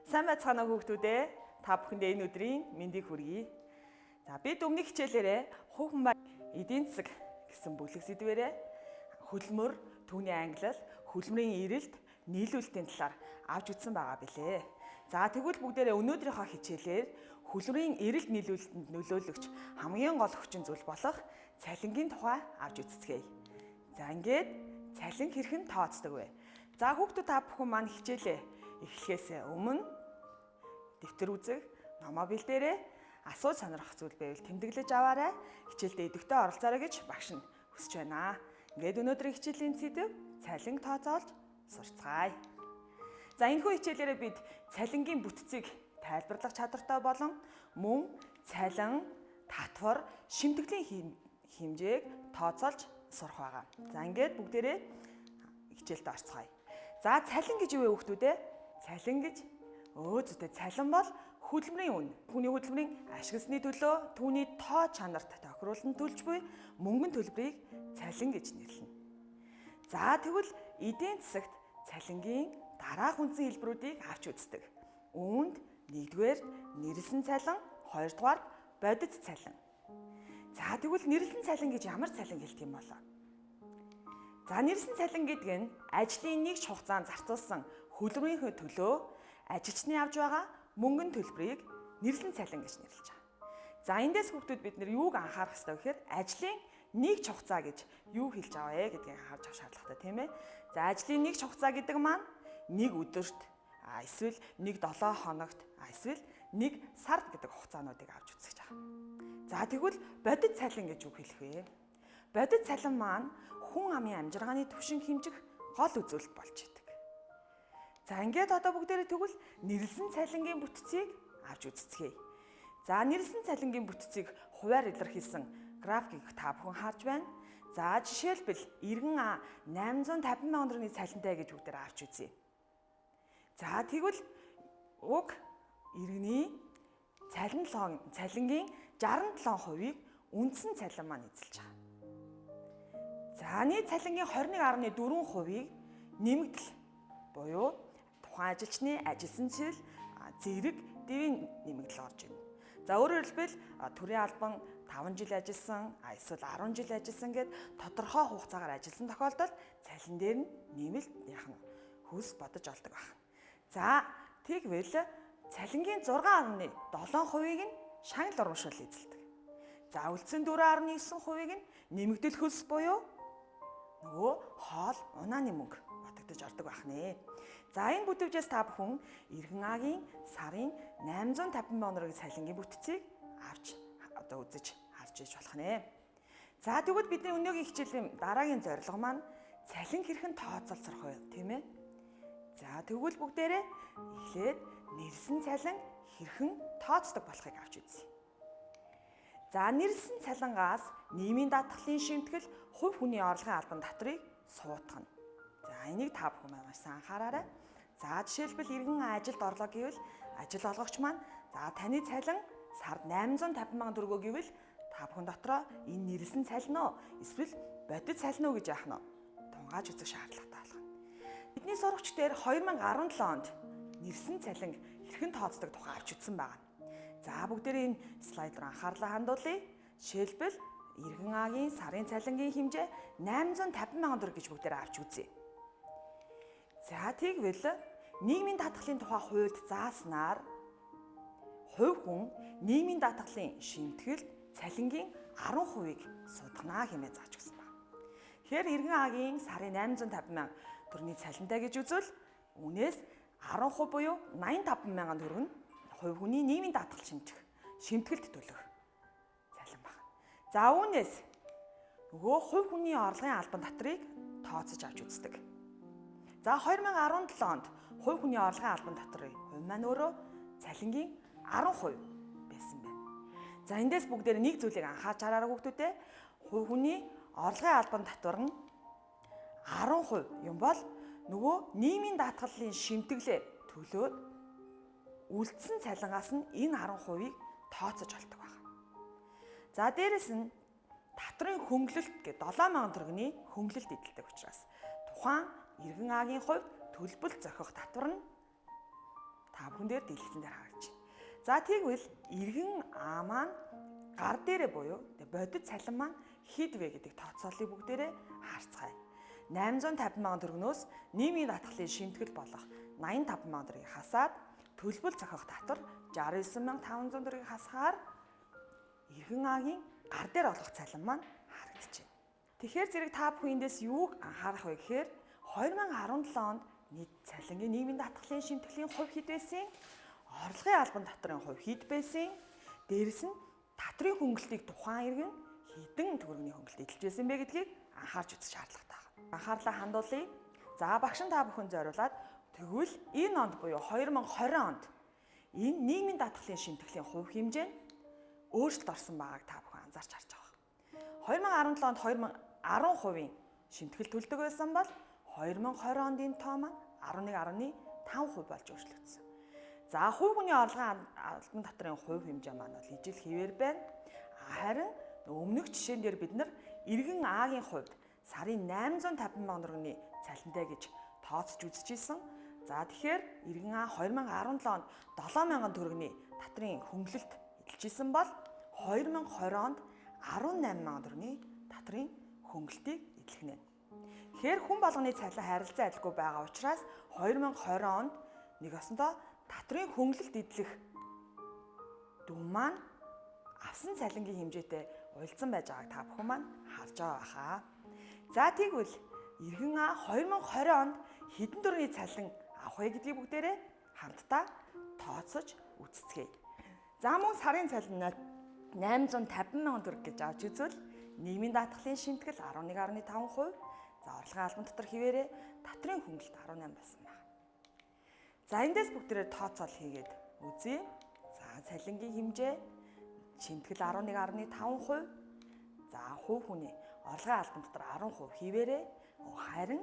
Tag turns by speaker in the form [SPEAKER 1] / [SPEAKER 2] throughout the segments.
[SPEAKER 1] Сайн байцгаана уу хүүхдүүдээ? Та бүхэндээ энэ өдрийн мэндийг хүргэе. За бид өмнөх хичээлээрээ хувь хүн ба эдийн засаг гэсэн бүлэг сэдвээрээ хөдөлмөр, түүний ангилал, хөдөлмөрийн эрэлт, нийлүүлэлтийн талаар авч үзсэн байгаа билээ. За тэгвэл бүгдээрээ өнөөдрийнхөө хичээлээр хөдөлмөрийн эрэлт нийлүүлэлтэнд нөлөөлөгч хамгийн гол хүчин зүйл болох цалингийн тухай авч үзцгээе. За ингээд цалин хэрхэн тооцдог вэ? За хүүхдүүд та бүхэн маань хичээлээ эхлэхээс өмнө дэвтэр үзэх, номоо бэлдээрээ, асууж сонирхох зүйл байвал тэмдэглэж аваарай. Хичээлдээ идэвхтэй оролцоорой гэж багш нь хүсэж байна. Ингээд өнөөдрийн хичээлийн сэдэв цалин тооцоолж сурцгаая. За энэхүү хичээлээрээ бид цалингийн бүтцийг тайлбарлах чадвартай болон мөн цалин, татвар, шимтгэлийн хэмжээг тооцоолж сурах байгаа. За ингээд бүгдээрээ хичээлдээ орцгоё. За цалин гэж юу вэ хүүхдүүд ээ? Цалин гэж зүйтэй цалин бол хөдөлмөрийн үн. Хүний хөдөлмөрийн ашигласны төлөө түүний тоо чанарт тохируулан төлж буй мөнгөн төлбөрийг цалин гэж нэрлэнэ. За тэгвэл эдийн засагт цалингийн дараах үндсэн хэлбэрүүдийг авч үздэг. Үүнд нэгдүгээр нэрлсэн цалин, хоёрдугаар бодит цалин. За тэгвэл нэрлсэн цалин гэж ямар цалин хэлдэг юм болоо? За нэрлсэн цалин гэдэг нь ажлын нэг ч хугацаанд зарцуулсан хөдөлмөрийнхөө төлөө ажилчны авч байгаа мөнгөн төлбөрийг нэрлэн цалин гэж нэрлэж байгаа. За эндээс хүүхдүүд бид нэр юуг анхаарах ёстой вэ гэхээр ажлын нэг ч хугацаа гэж юу хэлж байгаа вэ гэдгийг анхаарч авах шаардлагатай тийм ээ. За ажлын нэг ч хугацаа гэдэг маань нэг өдөрт эсвэл нэг 7 хоногт эсвэл нэг сард гэдэг хугацаануудыг авч үзэж байгаа. За тэгвэл бодит цалин гэж юу хэлэх вэ? Бодит цалин маань хүн амын амжиргааны түвшин хэмжих гол үзүүлэлт болж идэг. За ингээд одоо бүгдээрээ тэгвэл нэрлсэн цалингийн бүтцийг авч үзцгээе. За нэрлсэн цалингийн бүтцийг хувиар илэрхийлсэн графикийг та бүхэн харж байна. За жишээлбэл иргэн А 850 мянган төгрөгийн цалинтай гэж бүгдээрээ авч үзье. За тэгвэл уг иргэний цалингийн 67%-ийг үндсэн цалин маань эзэлж байгаа. За нийт цалингийн 21.4%-ийг нэмэгдэл буюу тухайн ажилчны ажилласан жил зэрэг дэвийн нэмэгдэл орж ирнэ. За өөрөөр хэлбэл төрийн албан 5 жил ажилласан, эсвэл 10 жил ажилласан гэд тодорхой хугацаагаар ажилласан тохиолдолд цалин дээр нь нэмэлт яах нь хөлс бодож олдог байна. За тэгвэл цалингийн 6.7%-ийг нь шагнал урамшуул эзэлдэг. За үлдсэн 4.9%-ийг нь нэмэгдэл хөлс буюу нөгөө хоол унааны мөнгө бодогдож ордог байх нэ. За энэ бүтэвчээс та бүхэн иргэн агийн сарын 850 мянган төгрөгийн цалингийн бүтцийг авч одоо үзэж харж иж болох нэ. За тэгвэл бидний өнөөгийн хичээлийн дараагийн зорилго маань цалин хэрхэн тооцоолж сурах вэ, тийм ээ? За тэгвэл бүгдээрээ эхлээд нэрлсэн цалин хэрхэн тооцдог болохыг авч үзье. За нэрлсэн цалингаас нийгмийн даатгалын шимтгэл, хувь хүний орлогын албан татварыг суутгана. За энийг та бүхэн маш сайн анхаараарай. За жишээлбэл иргэн ажилд орлоо гэвэл ажил олгогч маань за таны цалин сард 850 мянган төгрөгөө гэвэл та бүхэн дотроо энэ нэрлсэн цалин уу эсвэл бодит цалин уу гэж яах нь тунгааж үзэх шаардлагатай болгоно. Бидний сурагч дээр 2017 онд нэрлсэн цалин хэрхэн тооцдог тухай авч үзсэн байна. За бүгдээрээ энэ слайд руу анхаарлаа хандуулъя. Жишээлбэл иргэн агийн сарын цалингийн хэмжээ 850 мянган төгрөг гэж бүгдээрээ авч үзье. За тэгвэл нийгмийн даатгалын тухай хуульд зааснаар хувь хүн нийгмийн даатгалын шимтгэлд цалингийн 10%-ийг судгана хэмээн зааж өгсөн байна. Тэгэхээр иргэн агийн сарын 850 мянга төгрөгийн цалинтай гэж үзвэл үүнээс 10% буюу 85 мянган төгрөг нь хувь хүний нийгмийн даатгал шимтгэлд төлөх цалин байна. За үүнээс нөгөө хувь хүний орлогын албан татварыг тооцож авч үздэг. За 2017 онд хувь хүний орлогын албан татварын хувь маань өөрөө цалингийн 10% байсан байна. За эндээс бүгдээр нэг зүйлийг анхаарч хараарай хүүхдүүдээ. Хувь хүний орлогын албан татвар нь 10% юм бол нөгөө нийгмийн даатгалын шимтгэлээ төлөөд үлдсэн цалингаас нь энэ 10%-ийг тооцож олдог байна. За дээрэс нь татварын хөнгөлөлт гэ 7000 төгрөгийн хөнгөлөлт эдэлдэг учраас тухайн иргэн агийн хувьд төлбөл зохих татвар нь Та бүхэн дээр дэлгэцэн дээр харагдаж байна. За тэгвэл иргэн А маань гар дээрээ буюу бодит цалин маань хэд вэ гэдэг тооцооллыг бүгдээрээ харцгаая. 850 мянган төгрөгнөөс нийгмийн даатгалын шимтгэл болох 85 мянган төгрөгийг хасаад төлбөл зохиох татвар 69 500 төгрөгийг хасахаар иргэн А-гийн гар дээр олох цалин маань харагдаж байна. Тэгэхээр зэрэг та бүхэн эндээс юуг анхаарах вэ гэхээр 2017 онд нийт цалингийн нийгмийн даатгалын шимтгэлийн хувь хэд байсан, орлогын албан татварын хувь хэд байсан, дээрэс нь татрын хөнгөлтийг тухайн иргэн хэдэн төгрөгийн хөнгөлт эдэлж байсан бэ гэдгийг анхаарч үзэх шаардлагатай байна. Анхаарлаа хандуулъя. За багш нь та бүхэн зориулаад тэгвэл энэ онд буюу 2020 онд энэ нийгмийн даатгалын шимтгэлийн хувь хэмжээ нь өөрчлөлт орсон байгааг та бүхэн анзаарч харж байгаа. 2017 онд 10% шимтгэл төлдөг байсан бол 2020 онд энэ тоо маань 11.5% болж өөрчлөгдсөн. За хувь хүний орлогын албан татварын хувь хэмжээ маань бол ижил хэвээр байна. Харин өмнөх жишээн дээр бид нар иргэн А-гийн хувьд сарын 850 мянган төгрөгийн цалинтай гэж тооцож үзчихсэн. За тэгэхээр иргэн А 2017 онд 7000 төгрөгийн татрын хөнгөлөлт эдэлжсэн бол 2020 онд 18 мянган төгрөгийн татрын хөнгөлтийг эдлэх нэ. Тэгэхээр хүн болгоны цалин харилцан адилгүй байгаа учраас 2020 онд нэг осондоо татрын хөнгөлөлт эдлэх дүн маань авсан цалингийн хэмжээтэй уялдсан байж байгааг та бүхэн маань харж байгаа хаа. За тэгвэл иргэн А 2020 онд хэдэн төгрөгийн цалин авах вэ гэдгийг бүгдээрээ хамтдаа тооцож үзцгээе. За мөн сарын цалин 850 мянган төгрөг гэж авч үзвэл нийгмийн даатгалын шимтгэл 11.5%, за орлогын албан дотор хэвээрээ татрын хөнгөлт 18 болсон байна. За эндээс бүгдээрээ тооцоол хийгээд үзье. За цалингийн хэмжээ шимтгэл 11.5%, за хувь хүний орлогын албан дотор 10% хэвээрээ, харин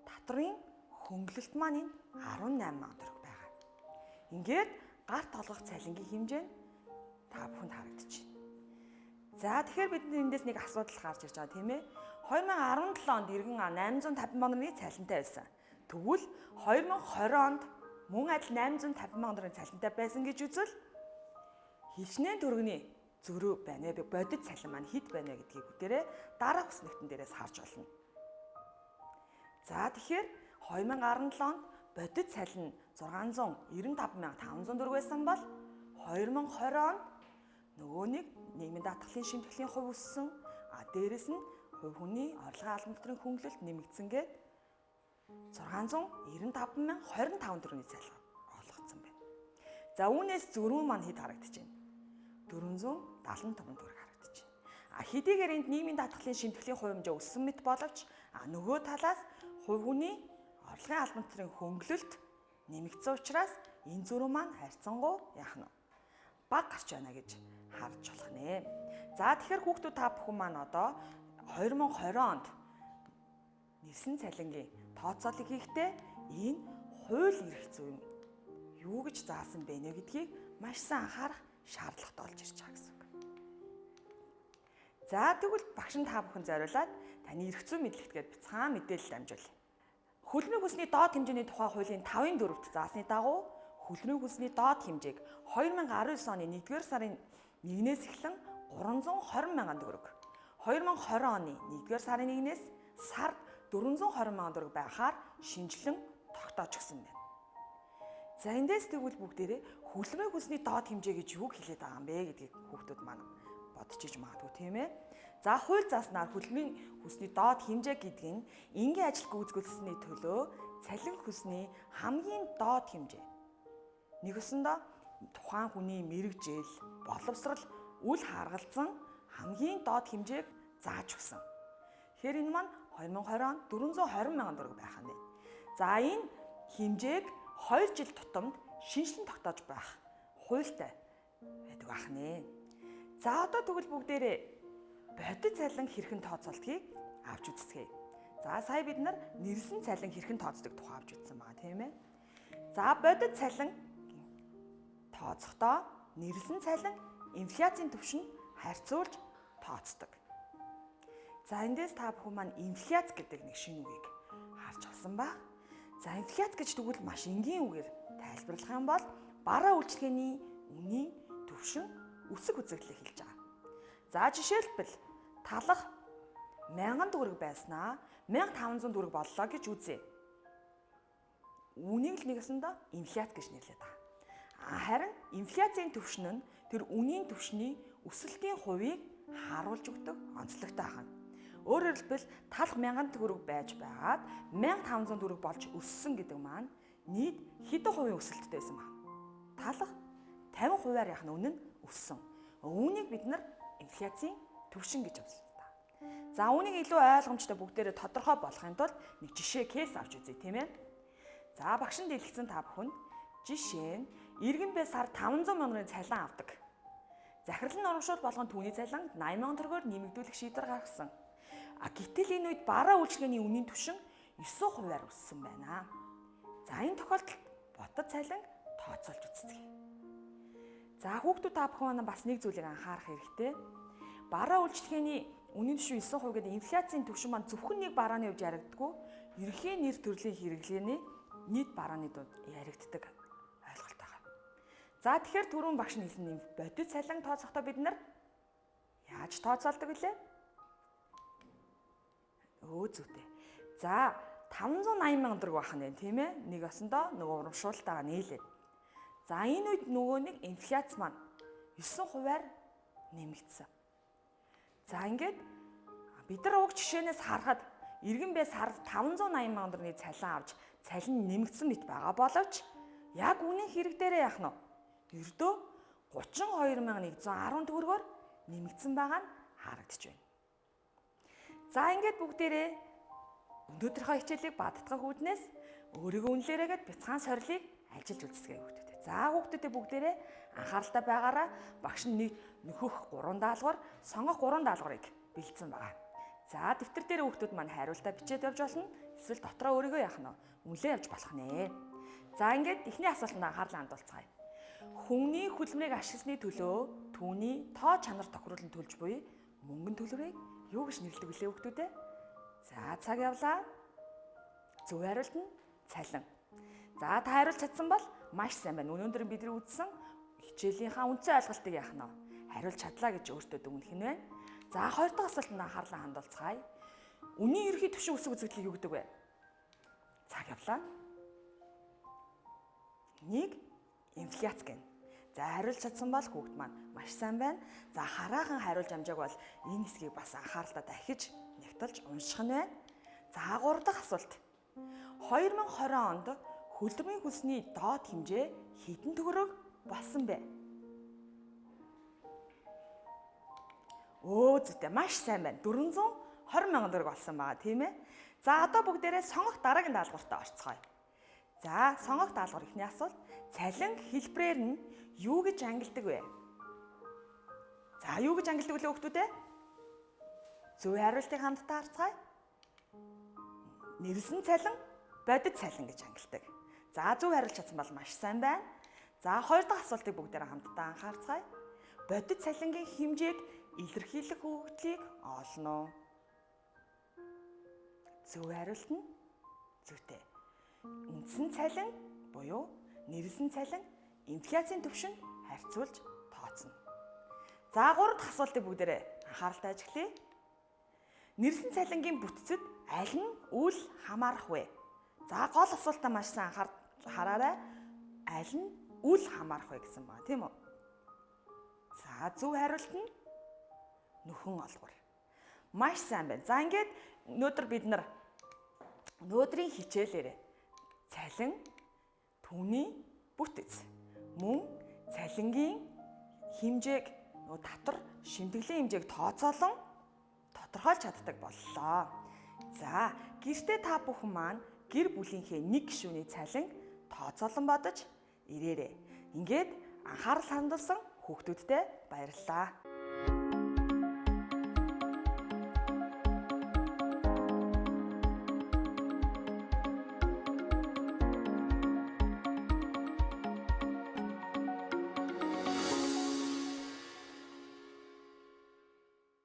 [SPEAKER 1] татрын хөнгөлөлт маань энд 18 мянган төгрөг байгаа. Ингээд гарт олгох цалингийн хэмжээ нь та бүхэнд харагдаж байна. За тэгэхээр бидний эндээс нэг асуудал гарч ирж байгаа тийм ээ. 2017 онд иргэн А 850 мянган төгрөгийн цалинтай байсан. Тэгвэл 2020 онд мөн адил 850 мянган төгрөгийн цалинтай байсан гэж үзвэл хичнээн төгрөгийн зөрүү байна вэ? Бодит цалин маань хэд байна вэ гэдгийг бүгдээрээ дараах хүснэгтэн дээрээс харж болно. За тэгэхээр 2017 онд бодит цалин 695 500 төгрөг байсан бол 2020 онд нөгөө нэг нийгмийн даатгалын шимтгэлийн хувь өссөн. А дээрэс нь хувь хүний орлогын албан татварын хөнгөлөлт нэмэгдсэн гээд 695 025 төгрөгийн цалин олгогдсон байна. За үүнээс зөрүү маань хэд харагдаж байна? 475 төгрөг харагдаж байна. А хэдийгээр энд нийгмийн даатгалын шимтгэлийн хувь хэмжээ өссөн мэт боловч нөгөө талаас хувь хүний орлогын албан татварын хөнгөлөлт нэмэгдсэн учраас энэ зөрүү маань харьцангуй яах нь бага гарч байна гэж харж болох нэ. За тэгэхээр хүүхдүүд та бүхэн маань одоо 2020 онд нэрсэн цалингийн тооцоолыг хийхдээ энэ хууль эрх зүйн юу гэж заасан бэ нэ гэдгийг маш сайн анхаарах шаардлагатай болж ирж байгаа гэсэн үг. За тэгвэл багш нь та бүхэн зориулаад таны эрх зүйн мэдлэгт гээд бяцхан мэдээлэл дамжуулъя. Хөлбөмбөгийн хөлсний доод хэмжээний тухай хуулийн 5-4-т заасны дагуу хөлбөмбөгийн хөлсний доод хэмжээг 2019 оны 1-р сарын 1-ээс эхлэн 320 мянган төгрөг, 2020 оны 1-р сарын 1-ээс сард 420 мянган төгрөг байхаар шинжилэн тогтоож өгсөн байна. За эндээс тэгвэл бүгдээрээ хөлбөмбөгийн хөлсний доод хэмжээ гэж юуг хэлээд байгаа юм бэ гэдгийг хүүхдүүд маань бодож иж магадгүй тийм ээ. За хууль зааснаар хөлбөмбөгийн хөлсний доод хэмжээ гэдэг нь энгийн ажил гүйцэтгэлсний төлөө цалин хөлсний хамгийн доод хэмжээ. Нэг өсөндөө тухайн хүний мэргэжил, боловсрал үл харгалзан хамгийн доод хэмжээг зааж өгсөн. Тэгэхээр энэ маань 2020 онд 420 мянган төгрөг байх нь. За энэ хэмжээг 2 жил тутамд шинжилэн тогтоож байх хуультай байдаг байх нэ. За одоо тэгвэл бүгдээрээ бодит цалин хэрхэн тооцоолдгийг авч үзцгээе. За сая бид нар нэрсэн цалин хэрхэн тооцдог тухай авч үзсэн байгаа тийм ээ. За бодит цалин тооцохдоо нэрлсэн цалин инфляцийн түвшинд харьцуулж тооцдог. За эндээс та бүхэн маань инфляц гэдэг нэг шинэ үгийг харж авсан ба. За инфляц гэж тэгвэл маш энгийн үгээр тайлбарлах юм бол бараа үйлчилгээний үнийн түвшин өсөх үзэгдлийг хэлж байгаа. За жишээлбэл талах 1000 төгрөг байснаа 1500 төгрөг боллоо гэж үзье. Үүнийг л нэгэсэндээ инфляц гэж нэрлэдэг байгаа. Харин инфляцийн түвшин нь тэр үнийн түвшний өсөлтийн хувийг харуулж өгдөг онцлогтой байна. Өөрөөр хэлбэл талх 1000 төгрөг байж байгаад 1500 төгрөг болж өссөн гэдэг маань нийт хэдэн хувийн өсөлттэй байсан бэ? Талх 50 хувиар яах нь үнэ нь өссөн. Үүнийг бид нар инфляцийн түвшин гэж үзсэн. За үүнийг илүү ойлгомжтой бүгдээрээ тодорхой болохын тулд нэг жишээ кейс авч үзье, тийм ээ. За багш нь дэлгэцэн та бүхэнд жишээ нь иргэн бай сар 500 мянгарын цалин авдаг. Захирал нь урамшуул болгон түүний цалин 80 мянган төгрөгөөр нэмэгдүүлэх шийдвэр гаргасан. А гэтэл энэ үед бараа үйлчилгээний үнийн түвшин 9 хувиар өссөн байна. За энэ тохиолдолд ботод цалин тооцоолж үзцгээе. За хүүхдүүд та бүхэн маань бас нэг зүйлийг анхаарах хэрэгтэй. Бараа үйлчилгээний үнийн түвшин 9% гэдэг инфляцийн түвшин маань зөвхөн нэг барааны хувьд яригддаггүй, ерөнхий нэр төрлийн хэрэглээний нийт барааны дунд яригддаг ойлголт байгаа. За тэгэхээр түрүүн багш нь хэлсэн юм бодит цалин тооцохдоо бид нар яаж тооцоолдог вүлээ? Өө зүйтэй. За 580 мянган төгрөг байх нь тийм ээ. Нэг осондоо нөгөө урамшуултайгаа нийлээд. За энэ үед нөгөө нэг инфляц маань 9 хувиар нэмэгдсэн. За ингээд бид нар уг жишээнээс харахад иргэн бай сард 580 мянган төгрөгийн цалин авч цалин нэмэгдсэн мэт байгаа боловч яг үнэн хэрэг дээрээ яах нь ердөө 32110 төгрөгөөр нэмэгдсэн байгаа нь харагдаж байна. За ингээд бүгдээрээ өнөөдрийнхөө хичээлийг бадтгах үүднээс өөрийгөө үнэлээрээгээд бяцхан сорилыг ажиллаж үзцгээе хүүхдүүдээ. За хүүхдүүдээ бүгдээрээ анхааралтай байгаараа багш нь нэг нөхөх 3 даалгавар, сонгох 3 даалгаврыг бэлдсэн байгаа. За дэвтэр дээр хүүхдүүд маань хариултаа бичээд явж болно. Эсвэл дотроо өөрийгөө яах нь үнэлээ явж болох нэ. За ингээд эхний асуултанд анхаарлаа хандуулцгаая. Хүмүүний хөдөлмөрийг ашигласны төлөө түүний тоо чанар тохируулан төлж буй мөнгөн төлбөрийг юу гэж нэрлэдэг вүлээ хүүхдүүдээ? За цаг явлаа. Зөв хариулт нь цалин. За та хариулж чадсан бол маш сайн байна. Өнөөдөр бидний үзсэн хичээлийнхаа үндсэн ойлголтыг яах нь вэ? Хариулж чадлаа гэж өөртөө дүгнэх нь байна. За хоёр дахь асуултанд анхаарлаа хандуулцгаая. Үнийн ерөнхий түвшин өсөх үзэгдлийг юу гэдэг вэ? Цаг явлаа. Нэг инфляц гэнэ. За хариулж чадсан бол хүүхд маань маш сайн байна. За хараахан хариулж амжааг бол энэ хэсгийг бас анхааралтай дахиж нэгтэлж унших нь байна. За гурав дахь асуулт. 2020 онд хөлдрөмийн хөлсний доод хэмжээ хэдэн төгрөг болсон бэ? Өө зүйтэй маш сайн байна. 420 мянган төгрөг болсон байгаа тийм ээ. За одоо бүгдээрээ сонгох дараагийн даалгавартаа орцгоё. За сонгох даалгавар эхний асуулт цалин хэлбэрээр нь юу гэж ангилдаг вэ? За юу гэж ангилдаг вэ хүүхдүүд ээ? Зөв хариултыг хамтдаа харцгаая. Нэрлсэн цалин, бодит цалин гэж ангилдаг. За зөв хариулж чадсан бол маш сайн байна. За хоёр дахь асуултыг бүгдээрээ хамтдаа анхаарцгаая. Бодит цалингийн хэмжээг илэрхийлэх өгөгдлийг олно уу? Зөв хариулт нь зүйтэй. Үндсэн цалин буюу нэрлсэн цалин инфляцийн түвшинд харьцуулж тооцно. За гурав дахь асуултыг бүгдээрээ анхааралтай ажиглая. Нэрлсэн цалингийн бүтцэд аль нь үл хамаарах вэ? За гол асуултаа маш сайн хараарай. Аль нь үл хамаарах вэ гэсэн байна, тийм үү? За зөв хариулт нь нөхөн олгор. Маш сайн байна. За ингээд өнөөдөр бид нар өнөөдрийн хичээлээрээ цалин, түүний бүтэц, мөн цалингийн хэмжээг нөгөө татвар шимтгэлийн хэмжээг тооцоолон тодорхойлж чаддаг боллоо. За гэртээ та бүхэн маань гэр бүлийнхээ нэг гишүүний цалин тооцоолон бодож ирээрэй. Ингээд анхаарал хандуулсан хүүхдүүдтэй баярлалаа.